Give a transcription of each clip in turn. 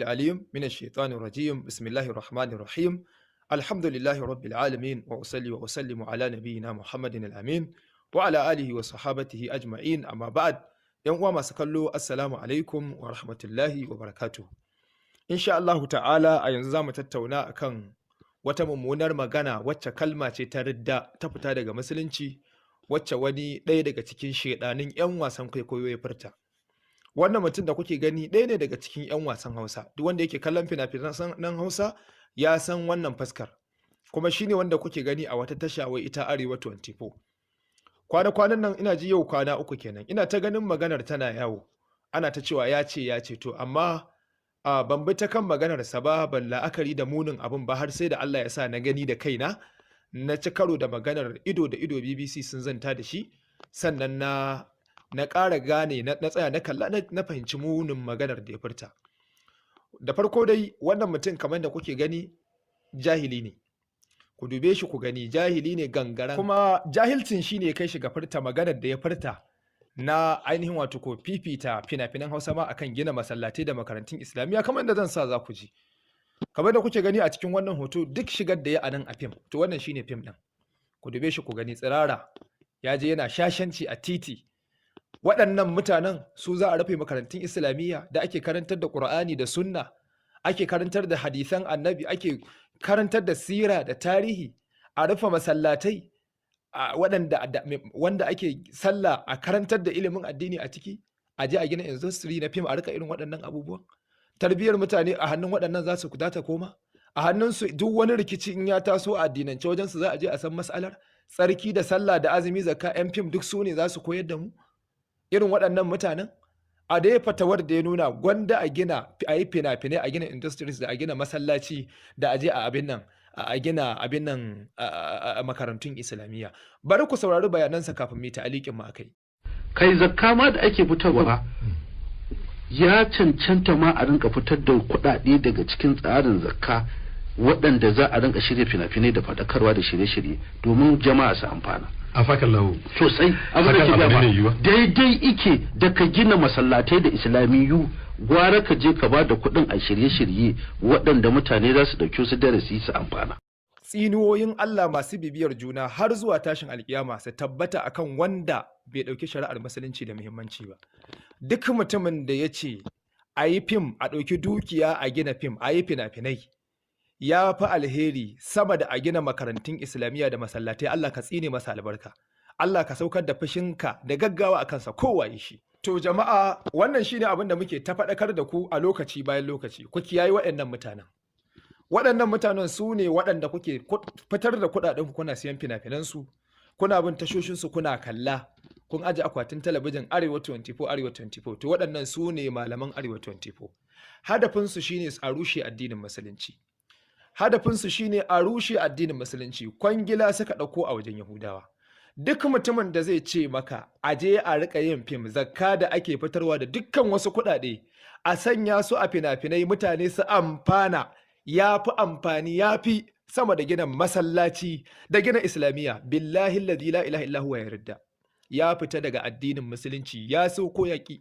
العليم من الشيطان الرجيم بسم الله الرحمن الرحيم الحمد لله رب العالمين وأصلي وأسلم على نبينا محمد الأمين وعلى آله وصحابته أجمعين أما بعد. Yan uwa masu kallo, assalamu alaikum wa rahmatullahi wa barakatuh. Insha Allahu ta'ala, a yanzu zamu tattauna akan wata mummunar magana wacce kalma ce ta ridda, ta fita daga musulunci, wacce wani ɗaya daga cikin shedanin 'yan wasan kwaikwayo ya furta. Wannan mutum da kuke gani ɗaya ne daga cikin 'yan wasan Hausa. Duk wanda yake kallon fina-finan nan Hausa ya san wannan fuskar, kuma shine wanda kuke gani a wata tasha wai ita Arewa 24. Kwana-kwanan nan, ina ji yau kwana 3 kenan, ina ta ganin maganar tana yawo, ana ta cewa ya ce ya ce. To amma ban bi ta kan maganarsa ba, ban la'akari da munin abin ba, har sai da Allah ya sa na gani da kaina, na ci karo da maganar ido da ido. BBC sun zanta da shi, sannan na ƙara gane, na tsaya na kalla, na fahimci munin maganar da ya furta. Da farko dai, wannan mutum, kamar da kuke gani, jahili ne. Ku dube shi ku gani, jahili ne gangaran, kuma jahilcin shi ne kai shi ga furta maganar da ya furta na ainihin wato ko fifita fina-finan Hausa ma akan gina masallatai da makarantun Islamiyya, kamar da zan sa za ku ji. Kamar da kuke gani a cikin wannan hoto, duk shigar da ya a nan a fim, to wannan shine fim ɗin. Ku dube shi ku gani, tsirara ya je yana shashanci a titi. Waɗannan mutanen su za a rufe makarantun Islamiyya da ake karantar da Ƙur'ani da Sunna, ake karantar da hadisan Annabi, ake karantar da sira da tarihi, a rufe masallatai waɗanda wanda ake sallah, a karantar da ilimin addini a ciki, a je a gina industry na fim, a rika irin waɗannan abubuwan? Tarbiyyar mutane a hannun waɗannan za su ta koma a hannunsu. Duk wani rikici in ya taso a addinance, wajen su za a je a san mas'alar tsarki da sallah da azumi, zakka. Yan fim duk su ne za su koyar da mu? Irin waɗannan mutanen, a dai fatawar da ya nuna gwanda a gina, a yi fina-finai, a gina industries da a gina masallaci, da a je a abin nan, a gina abin nan a makarantun Islamiyya. Bari ku saurari bayanansa kafin mu ta'alikin mu akai. Kai, zakka ma da ake fitarwa, ya cancanta ma a rinka fitar da kuɗaɗe daga cikin tsarin zakka waɗanda za a rinka shirya fina-finai da faɗakarwa da shirye-shirye domin jama'a su amfana. A fakan lahu. Sosai, abin da ke gaba daidai ike da ka gina masallatai da islamiyu, gwara ka je ka ba da kuɗin a shirye-shirye waɗanda mutane za su ɗauki su darasi su amfana. Tsinuwoyin Allah masu bibiyar juna har zuwa tashin alkiyama su tabbata akan wanda bai ɗauki shari'ar musulunci da muhimmanci ba. Duk mutumin da ya ce a yi fim, a ɗauki dukiya a gina fim, a yi fina-finai, ya fi alheri sama da a gina makarantun Islamiyya da masallatai, Allah ka tsine masa albarka. Allah ka saukar da fushinka da gaggawa a kansa, kowaye shi. To jama'a, wannan shine abin da muke ta faɗakar da ku a lokaci bayan lokaci. Ku kiyayi waɗannan mutanen. Waɗannan mutanen su ne waɗanda kuke fitar da kuɗaɗen ku kuna siyan fina-finansu, kuna bin tashoshinsu kuna kalla, kun aje akwatin talabijin Arewa 24, Arewa 24. To waɗannan su ne malaman Arewa 24. Hadafinsu shine a rushe addinin musulunci. Hadafinsu shine a rushe addinin musulunci. Kwangila suka ɗauko a wajen Yahudawa. Duk mutumin da zai ce maka a je a riƙa yin fim, zakka da ake fitarwa da dukkan wasu kuɗaɗe a sanya su a fina-finai, mutane su amfana, ya fi amfani, ya fi sama da gina masallaci da gina Islamiyya, billahi alladhi la ilaha illa huwa, ya yarda ya fita daga addinin musulunci, ya so ko ya ki.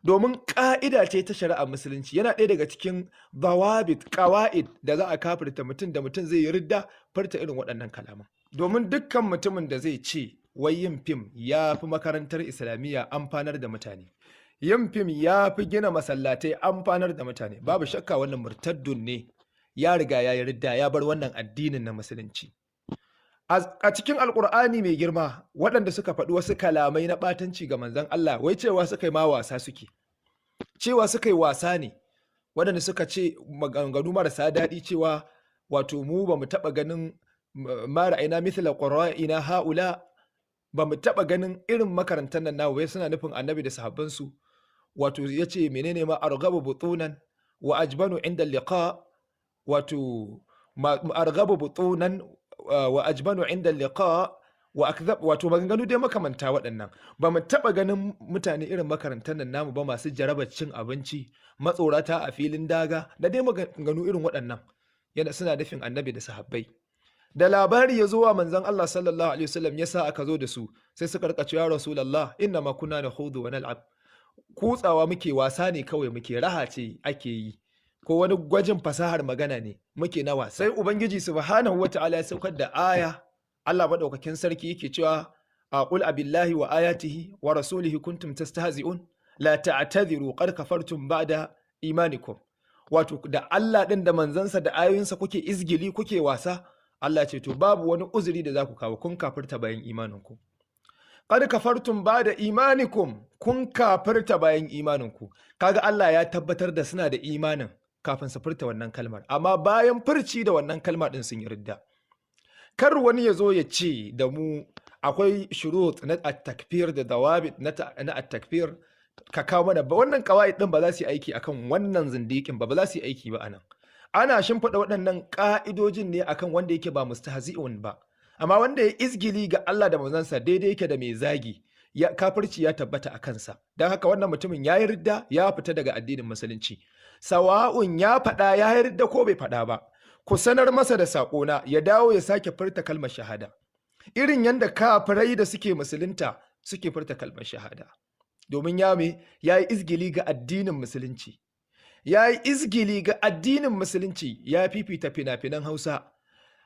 Domin ƙa'ida ce ta shari'ar musulunci, yana ɗaya daga cikin dawabit, ƙawa'id da za a kafirta mutum, da mutum zai yi ridda, furta irin waɗannan kalaman. Domin dukkan mutumin da zai ce wai yin fim ya fi makarantar Islamiyya amfanar da mutane, yin fim ya fi gina masallatai amfanar da mutane, babu shakka wannan murtaddun ne, ya riga ya yi ridda, ya bar wannan addinin na musulunci. A cikin Alkur'ani mai girma, waɗanda suka faɗi wasu kalamai na ɓatanci ga Manzon Allah, wai cewa suka yi ma wasa suke, cewa suka yi wasa ne, waɗanda suka ce maganganu marasa daɗi, cewa wato mu ba mu taɓa ganin ma ra'ayna mithla qurra'ina ha'ula, ba mu taɓa ganin irin makarantar nan nawa, wai suna nufin Annabi da sahabbansu. Wato ya ce menene ma, arghabu butunan wa ajbanu inda liqa, wato arghabu butunan wa ajbanu inda liqa wa akzab, wato maganganu dai makamanta waɗannan. Ba mu taɓa ganin mutane irin makarantar nan namu ba, masu jarabar cin abinci, matsorata a filin daga, da dai maganganu irin waɗannan, yana suna nufin Annabi da sahabbai. Da labari ya zo wa Manzon Allah sallallahu alaihi wasallam, ya sa aka zo da su, sai suka rika cewa, "Ya Rasulullah, inna ma kunna nakhudu wa nal'ab," kutsawa muke, wasa ne kawai muke, raha ce ake yi. ko wani gwajin fasahar magana ne muke na wasa. Sai Ubangiji subhanahu wata'ala ya saukar da aya, Allah maɗaukakin sarki yake cewa a qul abillahi wa ayatihi wa rasulihi kuntum tastahzi'un la ta'tadhiru qad kafartum ba'da imanikum. Wato da Allah din da manzansa da ayoyinsa kuke izgili kuke wasa, Allah ce to babu wani uzuri da za ku kawo, kun kafirta bayan imaninku. Qad kafartum ba'da imanikum, kun kafirta bayan imaninku. Kaga Allah ya tabbatar da suna da imanin kafin su furta wannan kalmar, amma bayan furci da wannan kalma din sun yi ridda. Kar wani ya zo ya ce da mu akwai shurut na at-takfir da dawabit na at-takfir, ka kawo mana ba wannan qawaid din ba za su yi aiki akan wannan zindikin ba, ba za su yi aiki ba anan. Ana shimfiɗa waɗannan ƙa'idojin ne akan wanda yake ba mustahzi'un ba, amma wanda ya izgili ga Allah da manzansa daidai yake da mai zagi, ya kafirci ya tabbata a kansa. Don haka wannan mutumin ya yi ridda, ya fita daga addinin musulunci. Sawa'un ya faɗa ya yi ridda ko bai faɗa ba, ku sanar masa da saƙona ya dawo ya sake furta kalmar shahada, irin yadda kafirai da suke musulunta suke furta kalmar shahada. Domin ya me ya yi izgili ga addinin musulunci, ya yi izgili ga addinin musulunci, ya fifita fina-finan Hausa,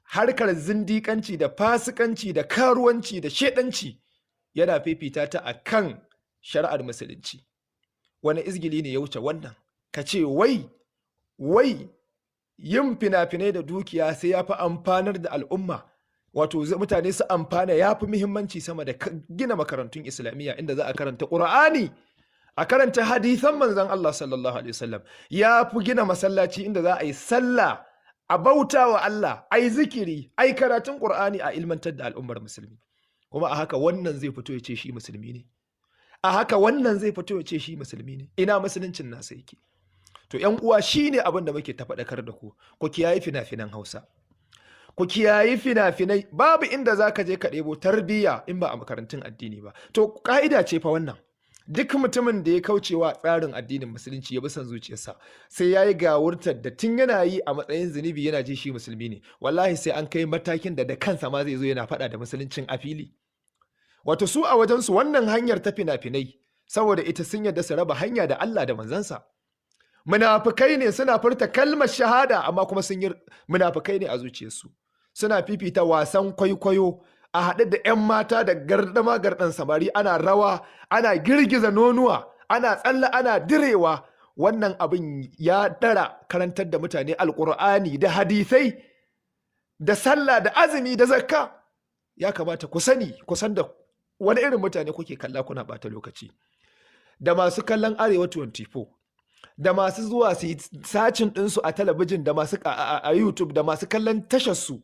harkar zindiƙanci da fasikanci da karuwanci da shedanci, yana fifita ta a kan shari'ar musulunci. Wani izgili ne ya wuce wannan? Ka ce wai wai yin fina-finai da dukiya sai ya fi amfanar da al'umma, wato mutane su amfana ya fi muhimmanci sama da gina makarantun islamiyya inda za a karanta ƙur'ani, a karanta hadisan manzon Allah sallallahu alaihi wasallam, ya fi gina masallaci inda za a yi sallah, a bauta wa Allah, a yi zikiri, a yi karatun ƙur'ani, a ilmantar da al'ummar musulmi. Kuma a haka wannan zai fito ya ce shi musulmi ne, a haka wannan zai fito ya ce shi musulmi ne. Ina musuluncin nasa yake? To ƴan uwa, shine abin da muke ta faɗakar da ku, ku kiyayi fina-finan Hausa, ku kiyayi fina-finai. Babu inda za ka je ka ɗebo tarbiyya in ba a makarantun addini ba. To ƙa'ida ce fa wannan, duk mutumin da ya kaucewa tsarin addinin musulunci ya bi son zuciyarsa, sai ya yi gawurtar da tun yana yi a matsayin zunubi yana ji shi musulmi ne, wallahi sai an kai matakin da da kansa ma zai zo yana faɗa da musuluncin a fili. Wato su a wajensu wannan hanyar ta fina-finai, saboda ita sun yarda su raba hanya da Allah da manzansa. Munafukai ne, suna furta kalmar shahada amma kuma sun yi munafukai ne a zuciyarsu. Suna fifita wasan kwaikwayo, a haɗe da 'yan mata da gardama gardan samari, ana rawa, ana girgiza nonuwa, ana tsalla, ana direwa. Wannan abin ya ɗara karantar da mutane alƙur'ani da hadisai da sallah da azumi da zakka. Ya kamata ku sani, ku san da wani irin mutane kuke kalla kuna ɓata lokaci. Da masu kallon Arewa 24, da masu zuwa su yi sacin ɗinsu a talabijin, da masu a YouTube, da masu kallon tasharsu.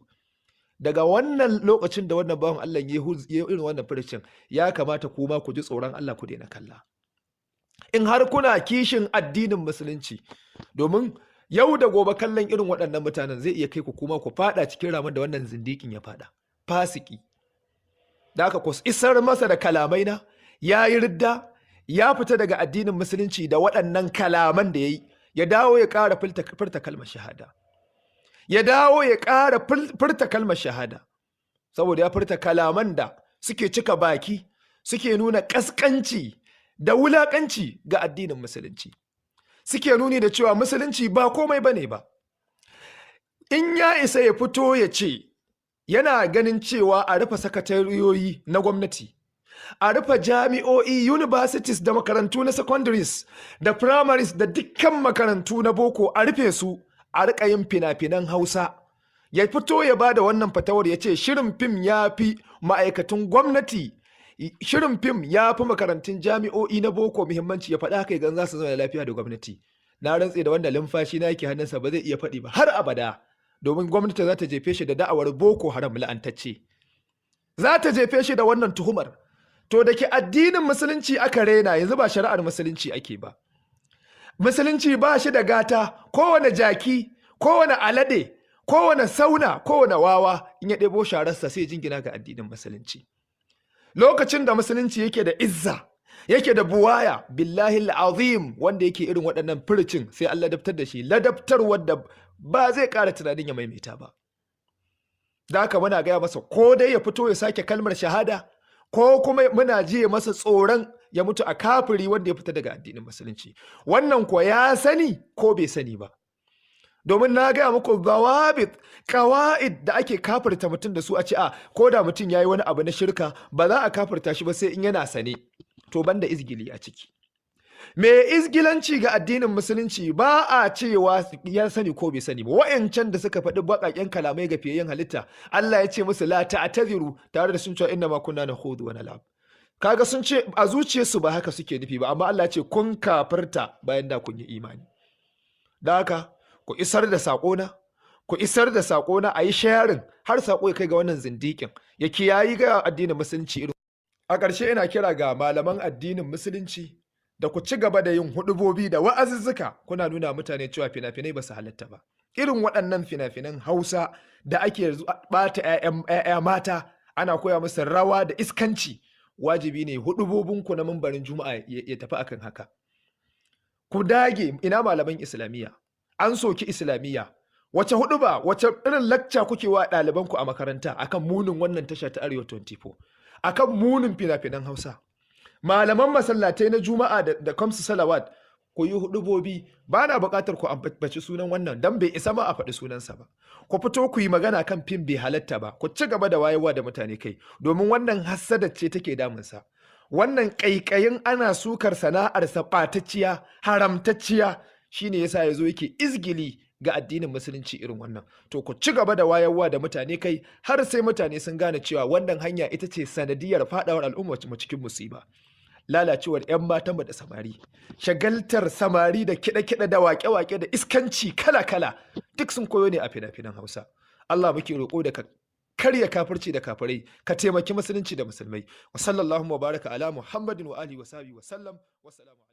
Daga wannan lokacin da wannan bawan Allah ya yi irin wannan furucin, ya kamata kuma ku ji tsoron Allah ku daina kalla. In har kuna kishin addinin musulunci, domin yau da gobe kallon irin waɗannan mutanen zai iya kai ku kuma ku fada cikin ramin da wannan zindikin ya fada, fasiki. Da haka ku isar masa da kalamai na, ya yi ridda, ya fita daga addinin musulunci da waɗannan kalaman da ya yi, ya dawo ya ƙara furta kalmar shahada. Ya dawo ya ƙara furta kalmar shahada, saboda ya furta kalaman da suke cika baki, suke nuna ƙasƙanci da wulaƙanci ga addinin musulunci, suke nuni da cewa musulunci ba komai bane ba. In ya isa ya fito ya ce yana ganin cewa a rufe sakatariyoyi na gwamnati, a rufe jami'o'i, universities da makarantu na secondaries da primaries da dukkan makarantu na boko, a rufe su, a riƙa yin fina-finan Hausa. Ya fito ya ba da wannan fatawar, ya ce shirin fim ya fi ma'aikatan gwamnati, shirin fim ya fi makarantun jami'o'i na boko muhimmanci. Ya faɗa haka idan za su zauna lafiya da gwamnati. Na rantse da wanda lumfashi na yake hannunsa, ba zai iya faɗi ba har abada, domin gwamnati za ta jefe shi da da'awar Boko Haram la'antacce, za ta jefe shi da wannan tuhumar. To da ke addinin musulunci aka rena, yanzu ba shari'ar musulunci ake ba. Musulunci ba shi da gata, kowane jaki, kowane alade, kowane sauna, kowane wawa in ya ɗebo shararsa sai jingina ga addinin musulunci. Lokacin da musulunci yake da izza, yake da buwaya, billahi azim, wanda yake irin waɗannan furcin sai Allah ladabtar da shi, ladabtar wadda ba zai ƙara tunanin ya maimaita ba. Da haka muna gaya masa ko dai ya fito ya sake kalmar shahada, ko kuma muna jiye masa tsoron ya mutu a kafiri wanda ya fita daga addinin musulunci. Wannan kuwa ya sani ko bai sani ba. Domin na gaya muku zawabit, qawaid da ake kafirta mutum da su, a ce a ko da mutum yayi wani abu na shirka ba za a kafirta shi ba sai in yana sane. To banda izgili a ciki. Me izgilanci ga addinin musulunci ba a cewa ya sani ko bai sani ba. Wa'ancan da suka faɗi baƙaƙen kalamai ga fiyayyen halitta, Allah ya ce musu la ta'taziru, tare da sun ce inna ma kunna nakhudu wa nal'ab. Kaga sun ce a zuciyarsu ba haka suke nufi ba, amma Allah ya ce kun kafirta bayan da kun yi imani. Da haka ku isar da saƙona, ku isar da saƙona, a yi sharing har saƙo ya kai ga wannan zindiƙin, ya kiyayi ga addinin musulunci irin. A ƙarshe ina kira ga malaman addinin musulunci da ku ci gaba da yin huɗubobi da wa'azuzzuka, kuna nuna mutane cewa fina-finai ba su halatta ba. Irin waɗannan fina-finan Hausa da ake ɓata 'ya'ya mata, ana koya musu rawa da iskanci, wajibi ne huɗubobinku na mimbarin Juma'a ya tafi akan haka. Ku dage. Ina malaman Islamiyya? An soki Islamiyya. Wace huɗuba, wace irin lacca kuke wa ɗalibanku a makaranta akan munin wannan tasha ta Arewa 24, akan munin fina-finan Hausa? Malaman masallatai na Juma'a da kamsu salawat, ku yi hudubobi. Ba na buƙatar ku ambaci sunan wannan dan bai isa ma a faɗi sunansa ba. Ku fito ku yi magana kan fim bai halatta ba. Ku ci gaba da wayarwa da mutane kai, domin wannan hassada ce take damunsa. Wannan ƙaiƙayin ana sukar sana'arsa ɓatacciya, haramtacciya, shine yasa ya zo yake izgili ga addinin musulunci irin wannan. To ku ci gaba da wayarwa da mutane kai har sai mutane sun gane cewa wannan hanya ita ce sanadiyar faɗawar al'umma mu cikin musiba. Lalacewar 'yan matan da samari, shagaltar samari da kiɗe-kiɗe da waƙe-waƙe da iskanci kala-kala, duk sun koyo ne a fina-finan Hausa. Allah muke roƙo da ka karya kafirci da kafirai, ka taimaki musulunci da musulmai. Wa sallallahu wa baraka ala Muhammadin wa alihi wa sahbihi wa sallam. Wassalamu.